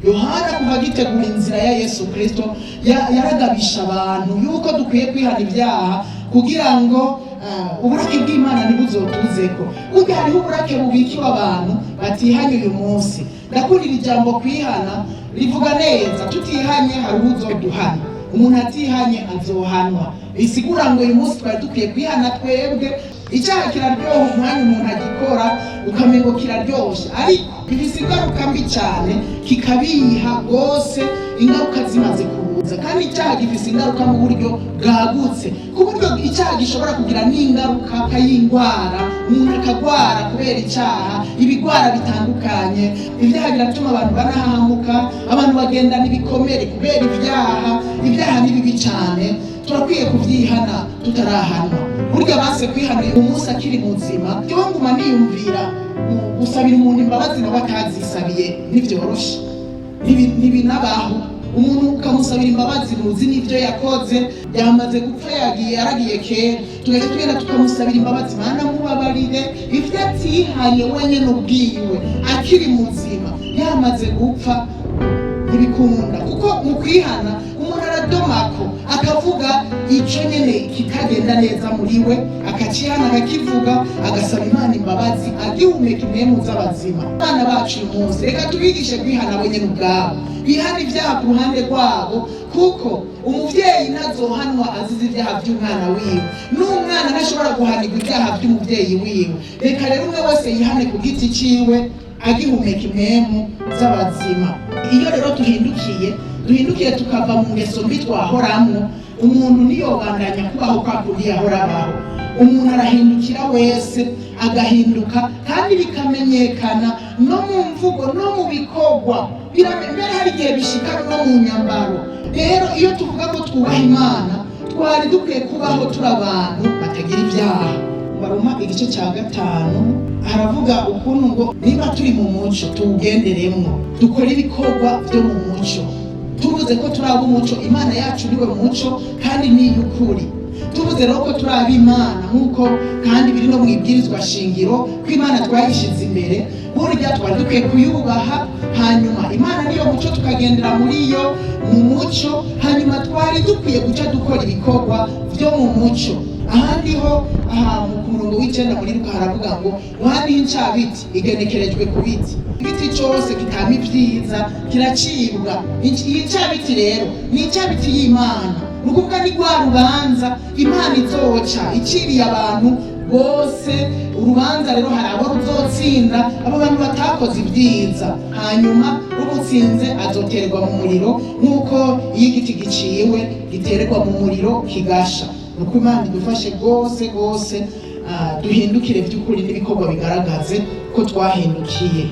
Yohana kuva agitegura inzira ya Yesu Kristo, yaragabisha abantu yuko dukwiye kwihana ibyaha kugira ngo uburake bw'Imana ntibuzotuzeko. Burya hariho uburake bubikiwe abantu batihanye uyu munsi. Ndakundira ijambo kwihana, rivuga neza. Tutihanye hari uwuzoduhana. Umuntu atihanye azohanwa. Bisigura ngo uyu munsi twari dukwiye kwihana twebwe. Icyaha kiraryoha umwanya umuntu agikora, ukamengo kiraryoshe, ariko gifise ingaruka mbi cyane, kikabiha rwose ingaruka zimaze kuza. Kandi icyaha gifise ingaruka mu buryo bwagutse, ku buryo icyaha gishobora kugira n'ingaruka y'indwara, umuntu akagwara kubera icyaha, ibigwara bitandukanye. Ibyaha biratuma abantu banahahamuka, abantu bagendana ibikomere kubera ibyaha. Ibyaha ni bibi cyane, turakwiye kubyihana tutarahanwa. Burya base kwihana uyu munsi akiri muzima. Jewe nguma niyumvira gusabira umuntu imbabazi nawe atazisabiye ntibyoroshe. Ntibinabaho. Umuntu ukamusabira imbabazi, ntuzi n'ibyo yakoze, yamaze gupfa, yagiye, yaragiye kera, tugahita tugenda tukamusabira imbabazi: "Mana, mubabarire." Ibyo atihanye wenyine ubwiwe akiri muzima, yamaze gupfa ntibikunda, kuko mu kwihana umuntu aradomako akavuga icyo nyine kitagenda neza muri we, akakihana, akakivuga, agasaba Imana imbabazi agihumeka impemu z'abazima. Abana bacu uyu munsi, reka tubigishe kwihana bo nyine ubwabo, bihana ibyaha ku ruhande rwabo, kuko umuvyeyi ntazohanwa azize ibyaha by'umwana wiwe, n'umwana ntashobora guhanirwa ibyaha by'umuvyeyi wiwe. Reka rero umwe wese yihane ku giti ciwe agihumeka impemu z'abazima. Iyo rero duhindukiye tukava mu ngeso mbi twahoramwo, umuntu ntiyobandanya kubaho kwa kundi yahora abaho. Umuntu arahindukira wese, agahinduka kandi bikamenyekana no mu mvugo no mu bikorwa. Mbere hari igihe bishika no mu nyambaro. Rero iyo tuvuga ko twubaha Imana, twari dukwiye kubaho turi abantu batagira ibyaha. Baroma igice cya 5 haravuga ukuntu ngo niba turi mu muco, tuwugenderemwo, dukore ibikorwa byo mu muco. Tuvuze ko turi ab'umuco, Imana yacu niwe muco kandi ni iy'ukuri. Tuvuze rero ko turi ab'Imana, nk'uko kandi biri no mu ibwirizwa shingiro ko Imana twayishize imbere, burya twari dukwiye kuyubaha. Hanyuma Imana niyo muco, tukagendera muri yo mu muco. Hanyuma twari dukwiye guca dukora ibikorwa byo mu muco. Ahandi ho, aha ku murongo w'9 muri Luka, haravuga ngo uhandi incabiti igenekerejwe ku biti, igiti cyose kitama ibyiza kiracibwa. Iyi ncabiti rero ni incabiti y'Imana, ni ukuvuga ni rwa rubanza Imana izoca iciriye abantu bose. Urubanza rero hari abo ruzotsinda, abo bantu batakoze ibyiza. Hanyuma rumutsinze azoterwa mu muriro, nk'uko iyo igiti giciwe giterwa mu muriro kigasha. Nuko Imana idufashe rwose rwose, duhindukire by'ukuri n'ibikorwa bigaragaze ko twahindukiye.